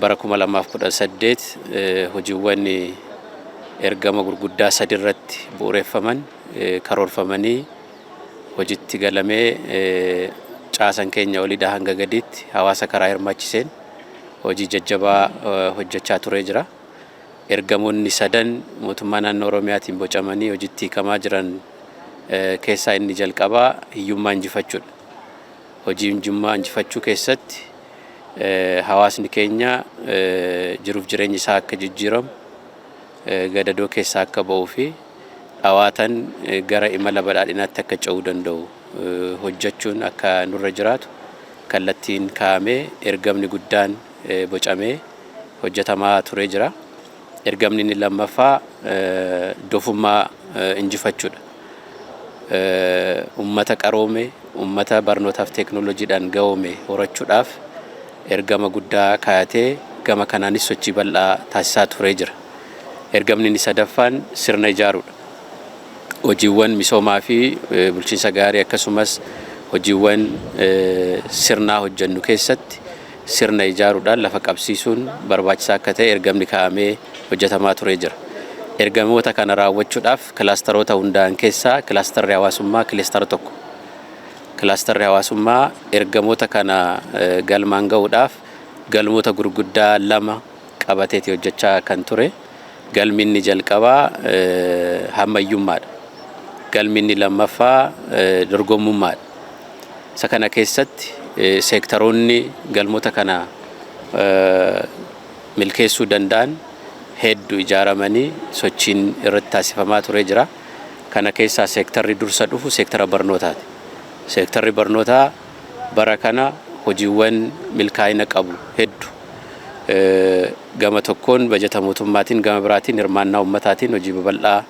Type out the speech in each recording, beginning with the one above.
Bara 2018 hojiiwwan ergama gurguddaa sadi irratti bu'uureffaman karoorfamanii hojiitti galamee caasan keenya oliidhaa hanga gadiitti hawaasa karaa hirmaachiseen hojii jajjabaa hojjechaa turee jira. Ergamoonni sadan mootummaa naannoo Oromiyaatiin bocamanii hojiitti hiikamaa jiran keessaa inni jalqabaa hiyyummaa injifachuudha. Hojii hiyyummaa injifachuu keessatti hawaasni keenya jiruuf jireenyi isaa akka jijjiiramu, gadadoo keessaa akka ba'uu fi dhawaatan gara imala badhaadhinaatti akka ce'uu danda'u hojjechuun akka nurra jiraatu kallattiin kaa'amee ergamni guddaan bocamee hojjetamaa turee jira. Ergamni inni lammaffaa dofummaa injifachuudha. Ummata qaroome, ummata barnootaaf teeknooloojiidhaan gahoome horachuudhaaf ergama guddaa kaayatee gama kanaanis sochii bal'aa taasisaa turee jira. Ergamni inni sadaffaan sirna ijaaruudha. Hojiiwwan misoomaa fi bulchiinsa gaarii akkasumas hojiiwwan sirnaa hojjennu keessatti sirna ijaaruudhaan lafa qabsiisuun barbaachisaa akka ta'e ergamni kaa'amee hojjetamaa turee jira. Ergamoota kana raawwachuudhaaf kilaastaroota hundaa'an keessaa kilaastarri hawaasummaa kilaastara tokko. Kilaastarri hawaasummaa ergamoota kana galmaan ga'uudhaaf galmoota gurguddaa lama qabateeti hojjechaa kan ture. Galmi inni jalqabaa hammayyummaadha. Galmi inni lammaffaa dorgommummaadha. Isa kana keessatti seektaroonni galmoota kana milkeessuu danda'an hedduu ijaaramanii sochiin irratti taasifamaa turee jira. Kana keessaa seektarri dursa dhufu seektara barnootaati. Seektarri barnootaa bara kana hojiiwwan milkaa'ina qabu hedduu gama tokkoon bajata mootummaatiin, gama biraatiin hirmaannaa ummataatiin hojii babal'aa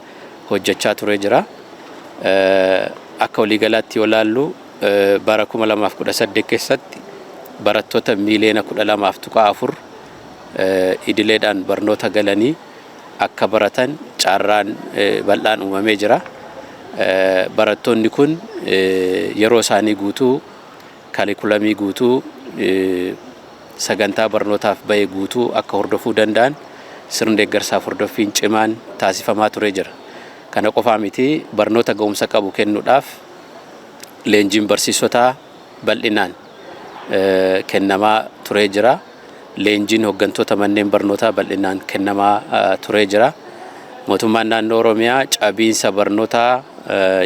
hojjechaa turee jira. Akka waliigalaatti yoo ilaallu, bara 2018 keessatti barattoota miiliyoona 12.4 idileedhaan barnoota galanii akka baratan carraan bal'aan uumamee jira. Barattoonni kun yeroo isaanii guutuu, kaalikulamii guutuu, sagantaa barnootaaf bahe guutuu akka hordofuu danda'an sirni deeggarsaaf hordoffiin cimaan taasifamaa turee jira. Kana qofaa miti, barnoota ga'umsa qabu kennuudhaaf leenjiin barsiisotaa bal'inaan kennamaa turee jira. Leenjiin hooggantoota manneen barnootaa bal'inaan kennamaa turee jira. Mootummaan naannoo Oromiyaa cabiinsa barnootaa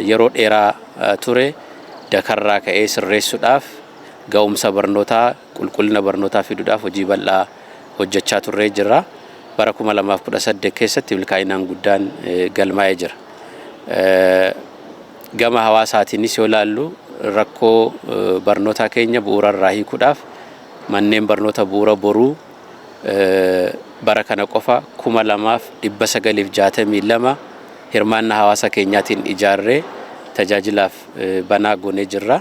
yeroo dheeraa ture dakarraa ka'ee sirreessuudhaaf, ga'umsa barnootaa, qulqullina barnootaa fiduudhaaf hojii bal'aa hojjechaa turree jira. Bara 2018 keessatti milkaa'inaan guddaan galmaa'ee jira. Gama hawaasaatiinis yoo ilaallu, rakkoo barnootaa keenya bu'uurarraa hiikuudhaaf manneen barnoota bu'uura boruu bara kana qofa 2962 hirmaannaa hawaasa keenyaatiin ijaarree tajaajilaaf banaa goonee jirra.